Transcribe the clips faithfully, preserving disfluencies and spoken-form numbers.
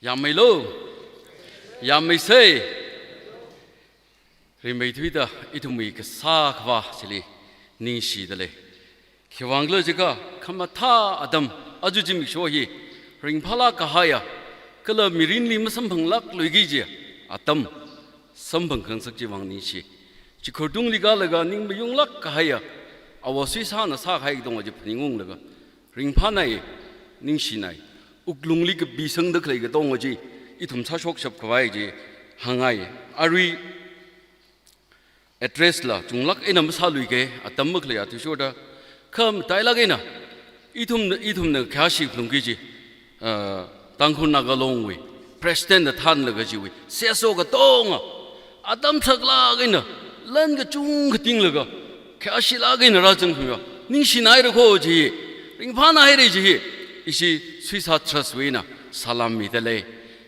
Yāmmeilu, yāmmeisei. Rimeithuida ithumwui kasā khavā chili ningshida lei. Khiwuivāngkhala jiakha, khamathā atam, aja zimiksho hi ringphālāk kahaiya, kala mirinli masamphanglākluiki kaji atam, samphang khangasak chiwuivāng ningshi. Chikhurtungli kālaga ning mayunglāk kahaiya, Āwo Suisāna sākahai katonga chi phaningunglaga, ringphānai, ningshinai, wuklungli kapisangda khalei katonga chi ithum sāshokshap khavai chi hāngngai. Arui address la chunglāk eina masāluiki, atam makhaleiya athishurda, kha matailāk eina ithum, ithumna khayāshi phalungki kaji, ah, Tangkhul Naga Longwui President na thānlaga chiwui C S O katonga atam saklāk eina lan kachungkha tinglaga, khayāshilāk eina rāzangkhuiya, ningshinaira kho kaji, ringphānaira kaji hi ishi Suisā Trust wui eina salam mida lei.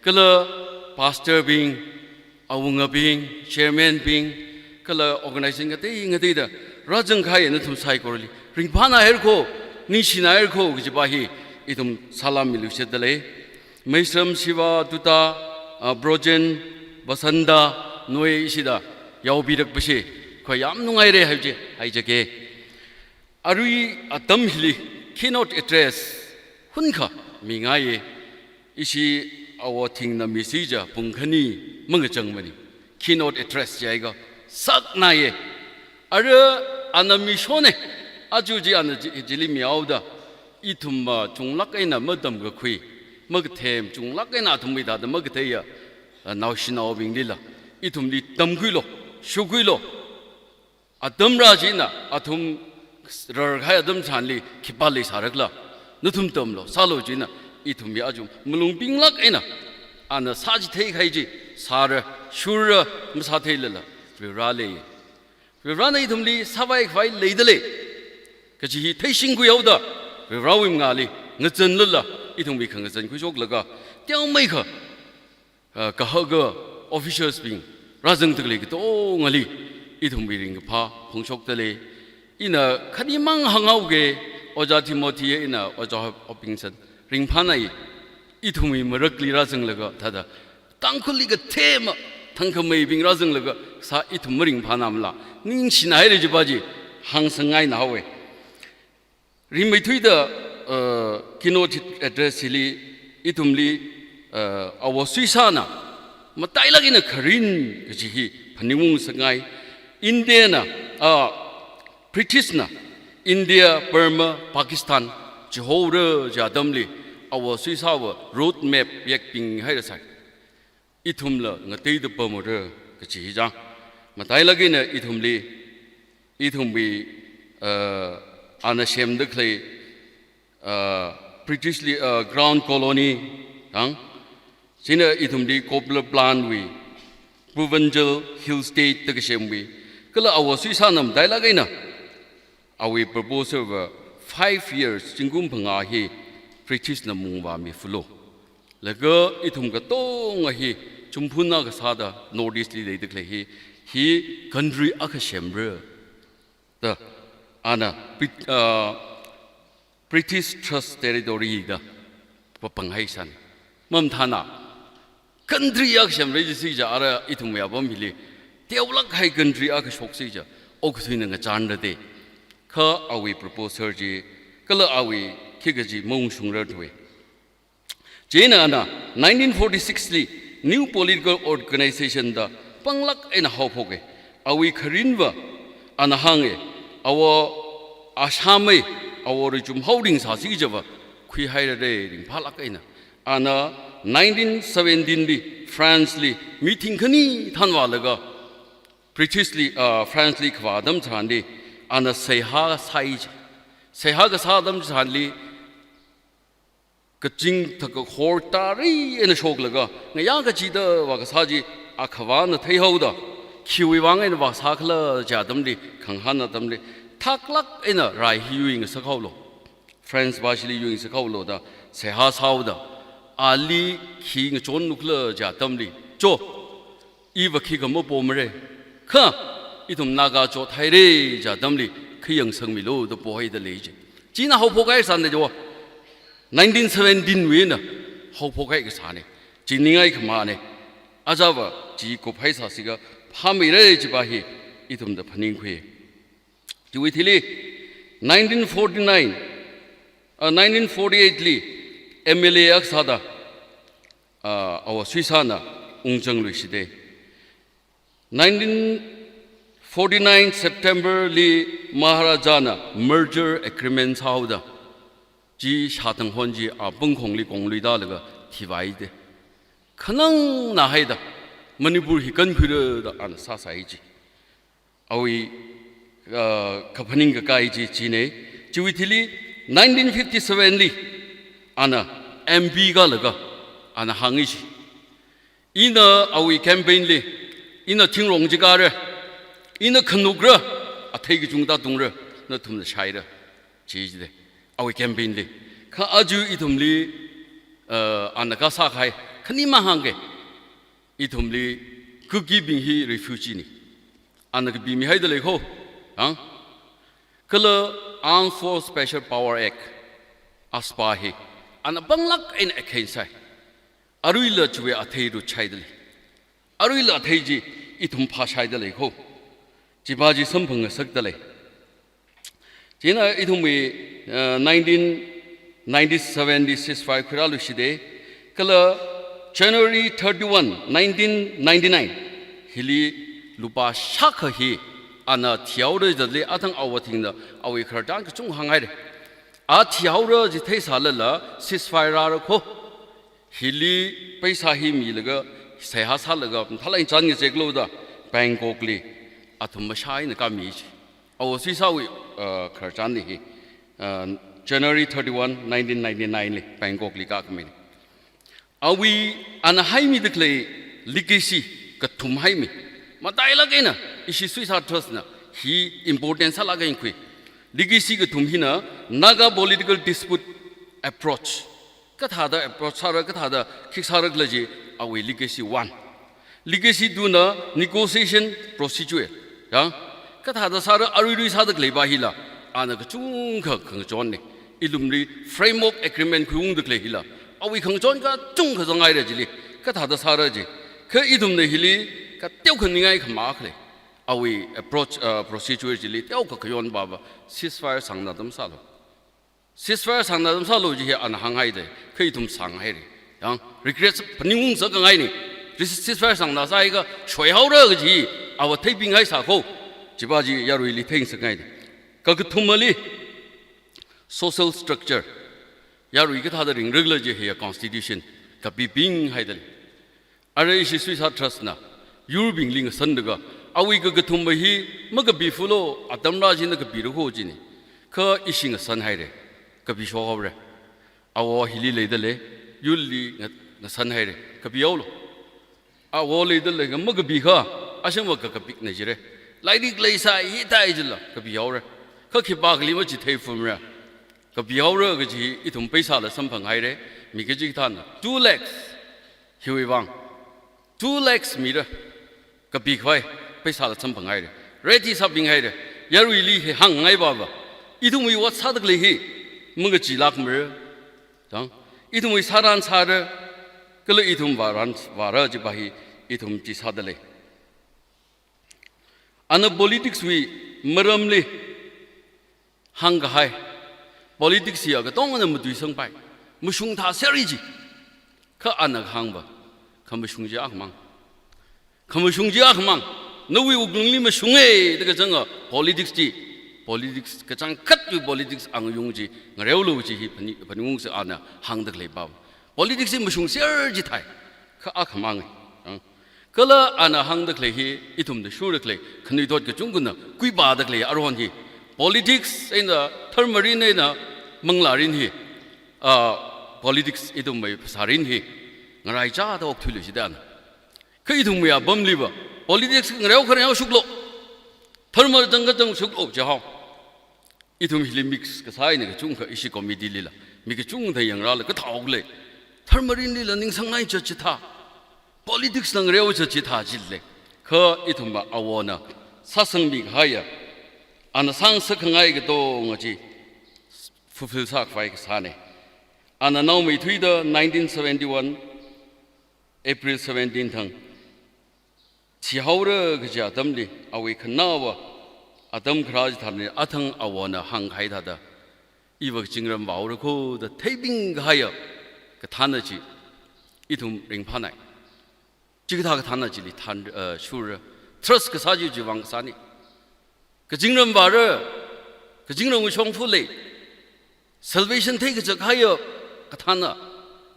Kala pastor bing, awungabing, chairman bing, kala organization ngatei ngateida rāzangkahai nathum saikorali ringphānaira kho, ningshinaira kho kajipa hi ithum salam miluishitda lei. Meisam Shiva, Tuta, ah, Brojen, Basanta, noi ishida yaopirakpashi, khuiyam nungaira haiji, haijake. Arui atam hili keynote address hunkha mingaiya. Ishi Āwo Thingna misi kaja pung khani mangachangmana. Keynote address jiakha saknaiya. Ara ana mishona, aja chi ana chi, chili mihaoda, ithumva chunglāk eina matamkakhui, makathem, chunglāk eina athumwui thāda makatheiya, ah, naoshinaobinglila ithumli tamkhuilu, shukhuilu. Atam rā china, athum rarkahai atam chitharanli khipā leisārakhala, nathum tamlu, sālu china, ithumwui aja malung pinglāk eina ana sāchitheikahai chi sāra, shurra, masātheilala, Varivara lei. Varivarana ithumli sāvai khavai leida lei kaji hi theishingkhuihaoda, Varivarawui mangāli ngazanlala, ithumwui khangazan khuishoklaga, teomeikha, ah, kahaka officials bing rāzangda khalei katongali ithumwui ringkaphā phongshokda lei. Ina khanimang hānghaoki, Ojā Timothy eina Ojā Hopkinson, ringphānai, ithumwui marakli rāzanglaga thāda Tangkhulli kathema thangkhameibing rāzanglaga sā, ithum maringphānamala, ningshinaira kajipa chi hāngsangngaina haowa. Rimeithuida, uh, keynote address hili, ithumli, uh, Āwo Suisāna matailāk eina kharin kaji hi phaningungngasakngai. Indiana, uh, Britishna India, Burma, Pakistan chihaora kaji atamli, Āwo Suisāva road map yekpinghairasai. Ithumla ngateida pamra kaji hi chang. Matailāk eina ithumli, ithumwui, uh, ana semda khalei, uh, Britishli, uh, Crown Colony, tang. China ithumli Copley Plan wui, Provincial Hill State da kasemwui, kala Āwo Suisāna matailāk eina awui proposal va five years, zingkum phangā hi Britishna mungvāmi fulu. Laga ithum katonga hi chumphun akha sāda North East li leida khalei hi, hi country akha semra da ana Brit-, ah, British Trust Territory da papanghaisāna. Mamathāna, country akha semra jisi kaja ara ithumwui apam hili, teolākhai country akha shoksa kaja okathuina ngachānra da. Kha awui proposal chi, kala awui khikha chi maungshungrarthuwa. Chieina ana nineteen forty-six li New Political Organization da panglāk eina haophoka. Awui kharinva ana hānga, Āwo Ashammei, Āwo Reichum Haoring sāsi kajava khuihairara ringphālāk eina. Ana nineteen seventeen li France li meeting khani thānvālaga, British li, ah, France li kavā atam chitharanli, ana seihā sāi chi. Seihā kasā atam chitharanli, kaching thaka hor tari eina shoklaga, ngayā kachida vākasā chi akhavāna theihaoda, khiwuivāng eina vāsākhala kaji atamli, khangahān atamli, thaklāk eina rai hi yuingasakhaolu. France vāshili yuingasakhaolu da, seihā sāhaoda, ali khi ngachonlukhala kaji atamli, cho, iva khikha mapomara. Kha, ithum Naga chothaira kaji atamli, khayangsangmilu da pohaida lei chi. China haophokhai sāna jo. Nineteen seventeen wui eina haophokhai kasāna. Chingningai khamane. Ajava chi kuphai sāsiga phāmeira chiva hi ithumda phaningkhui. Chiwui thili nineteen forty-nine, uh, nineteen forty-eight li M L A akha sāda, uh, Awo Suisana ungzangluishide. Nineteen forty-nine September li Maharajana merger agreement sāhaoda, chi Shāthanghon chi apungkhongli kongluida laga thivaide. Khanangna haida Manipur hi kankhuira da ana sāsai chi. Awui, uh, kaphaning kakai chi chine. Chiwui thili nineteen fifty-seven li ana M P kalaga ana hāngi chi. Ina awui campaign li, ina thingrong chi kāra, ina khanukra, athei kachungkha tātungra, nathumna shaira, chi chide, awui campaign li. Kha aja ithumli, uh, ana kasā kahai, khani mahāngke, ithumli Kukibing hi refugee ni. Ana kapimihaida lei kho, ang? Kala Armed Force Special Power Act, AFSPA hi, ana panglāk eina against sai. Aruila chiwui athei rutchaida lei. Aruila athei chi ithum phāshaida lei kho. Chiva chi samphangngasakda lei. China ithumwui, uh, nineteen ninety-seven li ceasefire khuirāluishide. Kala January thirty-one, nineteen ninety-nine, hili lupā shākha hi ana thihaora jilei, athang Awo thingna awui khararchan kachung hānghaire. A thihaora chi theisālala ceasefire rāra kho. Hili paisa hi milaga, seihā sālaga, mathālāk eina chān ngazeklu da, Bangkok li athum mashā eina kāmi chi. Awo Suisawui, uh, khararchan ni hi, uh, January thirty-one, nineteen ninety-nine li Bangkok li kākhami ni. Awui ana haimida khalei legacy kathum haimi. Matailāk eina ishi Suisa Trust na hi important sālāk eina khui. Legacy kathum hina Naga political dispute approach. Kathāda approach sāra, kathāda khik sāra khala chi awui legacy one. Legacy two na negotiation procedure. Ya? Kathāda sāra, aruirui sāda khaleiva hila ana kachungkha khangachon ni. Ilumli framework agreement khuiungda khalei hila awui khangachon kachungkha zanghaira chili. Kathāda sāra chi. Kha ithumna hili kateokha ningai khamā khalei. Awui approach, uh, procedure chili teokha khayon vava ceasefire sangna atam sālu. Ceasefire sangna atam sālu chi hi ana hānghaide, kha ithum sanghaire. Yang, regret phaningungsa kangai ni. Ris-, ceasefire sangna sāhaiakha shoihaora kaji hi Awo theipinghai sākho. Chiva chi yaruili theingasakngai ni. Kakathumali social structure. Yarui kathāda ringra khala chi hiya constitution kapipinghaida lei. Ara ishi Suisa Trust na yurbingli ngasanlaga, awui kakathumva hi makapifulo, atam rā china kapira kho chini. Kha ishi ngasanhaire, kapishokhaore. Awo hili leida lei, yurli nga-, ngasanhaire, kapihaolu. Awo leida lei, makapikha, ashangva kakapikna jire. Lairik leisai hithai jila, kapihaore. Kha khipākhali machitheiphumra. Kapihaora kaji hi ithum paisala samphanghaire, mi kachikathāna two lakhs. Hiwui vang two lakhs mira, kapikhavai, paisala samphanghaire. Ready sābinghaire. Yaruili hi hāngngai vava. Ithumwui ot sāda khalei hi mangachilākmara. Tang, ithumwui sāran sāra, kala ithum vāran vāra chiva hi ithum chi sāda lei. Ana politics wui maramli hāngkahai. Politics hiya katongana matuisangpai. Mashung thāserra ji. Kha ana kahāngva, khamashung chi akhamang. Khamashung chi akhamang. Nawui wuklungli mashunge da kachanga politics chi. Politics kachangkhatwui politics angayung chi ngareolu chi hi phani, phaningungsa ana hāngda khalei pao. Politics chi mashungser ji thai. Kha akhamang. Ang. Kala ana hāngda khalei hi, ithumda shurda khalei, khanuithot kachungkhana kuipāda khalei aruihon hi. Politics eina, dharma rin eina, manglā rin hi, ah, politics ithumwui phasā rin hi ngaraichāda okthuilu jida ana. Kha ithumwui apamliva, politics ngareo khareo shoklu, dharma zangkha zang shoklu jihao. Ithum hili mix kasā eina kachungkha ishi committee lila, mi kachungkha yangrala kathao khalei. Dharma rinlila ningsangnai chat chithā. Politics na ngareo chat chithā jilei. Kha ithumva Awona sāsangmi kahaiya, ana sāngasak khangai katonga chi fulfill sākhavai kasāne. Ana naomeithuida nineteen seventy-one April seventeen thang thihaora kaji atamli, awui khanaowa atam kharā chitharan athang awona hāngkahai thāda, iva kazingramvāhaora kho da theibing kahaiya kathāna chi ithum ringphānai. Chikathā kathāna chili than, eh, shurra. Trust kasā chi chiwuivang kasāni. Kazingramvāra, kazingramwui shongfa lei. Salvation theikazak kahaiya kathāna.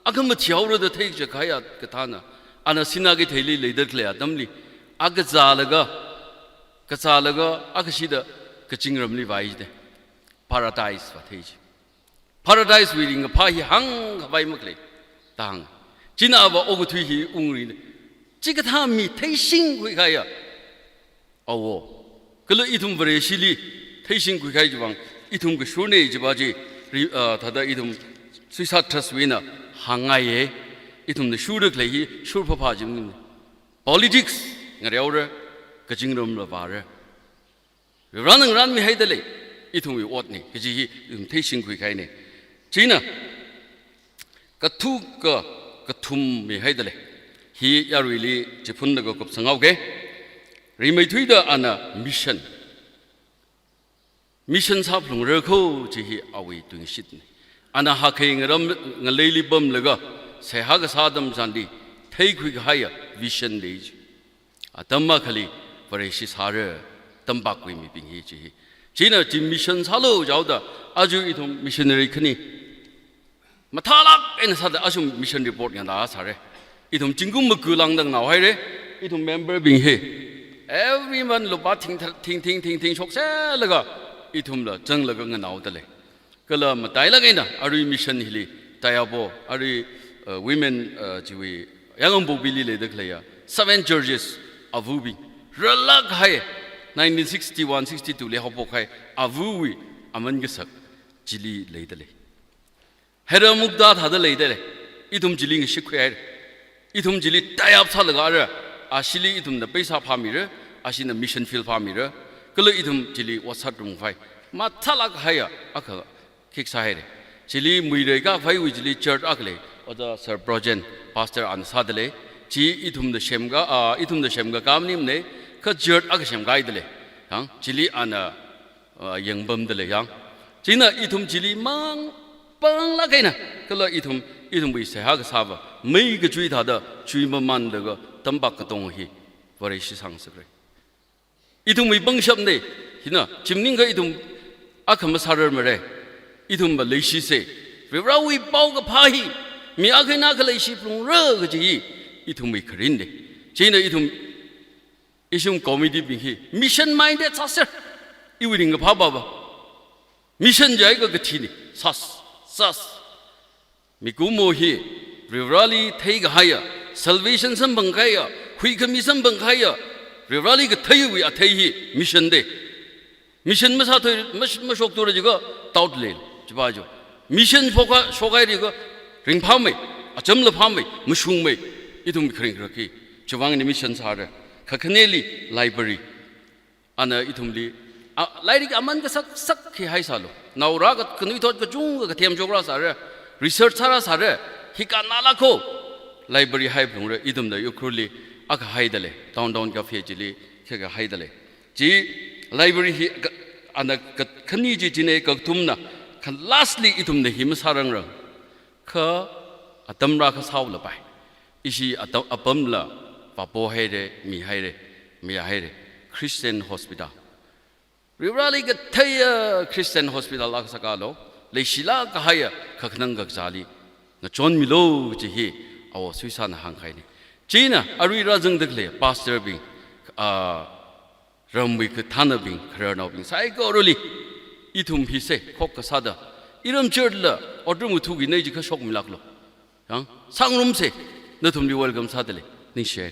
Akhama thihaora da theikazak kahaiya kathāna. Ana sinā kaitheili leida khalei atamli, a kazālaga, kazālaga, a kashida kazingramli vāi jide. Paradise vāthei ji. Paradise wui ringkaphā hi hāngkhavai makhalei da hānga. China ava okathui hi ungri. Chikathā mi theishingkhui kahaiya awo. Kala ithum Vareshili theishingkhui kahai chiwuivang ithum kashurna chiva chi, ri-, ah, thāda ithum Suicide Trust wuina hāngngaiye. Ithumna shurda khalei hi shurphāphā jim. Politics ngareora, kazingramla vāra. Varivarana ngarānmihaida lei, ithumwui otna, kaji hi ithum theishingkhui kahaina. China, kathuka kathum mihaida lei. Hi yaruili chiphunlaga kupsanghaoke. Rimeithuida ana mission. Mission sāphalungra kho chi hi awui tuingashitna. Ana hakhei ngaram ngaleili pamlaga, seihā kasā atam chitharanli, theikhui kahaiya vision lei ji. Atam akhali Vareshi sāra, tampakwui mibing hi chi hi. China chi mission sālu jihaoda, aja ithum missionary khani mathālāk eina sāda aja mission report nganāsāra. Ithum zingkum maga lāngda nganaohaira, ithum member bing hi. Every month lupā thing thar-, thing, thing, thing, thing shokselaga, ithumla zanglaga nganaoda lei. Kala matailāk eina arui mission hili, Tayabo, arui, uh, women, uh, chiwui, Yaingangpokpili leida khaleiya Seven Churches avabing, rālāk kahai, nineteen sixty-one sixty-two li haophok kahai avawui aman kasak chili leida lei. Hera Mukta thāda leida lei. Ithum chili ngashikkhui haira. Ithum chili tie up sālaga ara, ashili ithumna paisa phāmira, ashina mission field phāmira, kala ithum chili ot sātrum khavai mathālāk kahaiya akha khikha sāhaira. Chili muirai kaphaiwui chili church akha lei, Ojā Sir Projen, pastor ana sāda lei. Chi ithumna semka, ah, ithumna semkaka maningmana, kha church akha semkahaida lei. Yang, chili ana, ah, yangpamda lei yang. China ithum chili mang panglāk eina, kala ithum, ithumwui seihā kasāva mei kachui thāda chuimamanlaga tampak katong hi Vareshi sāngasakra. Ithumwui pangshapna, hina, chi maningakha ithum akha masārarmara. Ithumva leishisa. Varivarawui paokaphā hi mi akha eina akha leishiphalungra kaji hi ithumwui kharinna. China ithum, ishum committee bing hi mission minded sāser. Iwui ringkaphā baba. Mission jiakha kathina. Sas, sas. Mikumo hi Varivarali theikahaiya, salvation samphangkahaiya, huikhami samphangkahaiya, Varivarali katheiwui athei hi mission da. Mission masāthui, mas-, mashokthura jiakha doubt lei, chiva jo. Mission phokha, shokhaira jiakha ringphāmei, achamla phāmei, mashungmei, ithum kharing kharak hi. Chiwuivang eina mission sāra. Kakhaneli library. Ana ithumli, a, lairik aman kasak sak khi haisālu. Naora ka, kanuithot kachungkha kathem chokrasāra, research sārasāra, hi kannālāk kho. Library haiphalungra, ithumna Ukhrulli akha haida lei, Downtown Cafe chili khikha haida lei. Chi library hi ka, ana ka, khani chi china, kathumna, kha lastly ithumna hi masārangrang. Kha atam rākha sāhaolapai. Ishi atam, apamla vāpohaira, mihaira, mihaira. Christian Hospital. Varivarali katheiya Christian Hospital akha sākalu, leishilāk kahaiya kakhanang kakazāli ngachonmilu kaji hi awo Suisana hāngkahaina. China arui rāzangda khalei pastor bing, ah, ramwui kathānabing, khararnaobing saikorali, ithum hisa, khokkha sāda, iram church la otram ngathukina jiakha shokmilāklu. Yang, sāngarumsa, nathumli welcome sāda lei, ningshiya.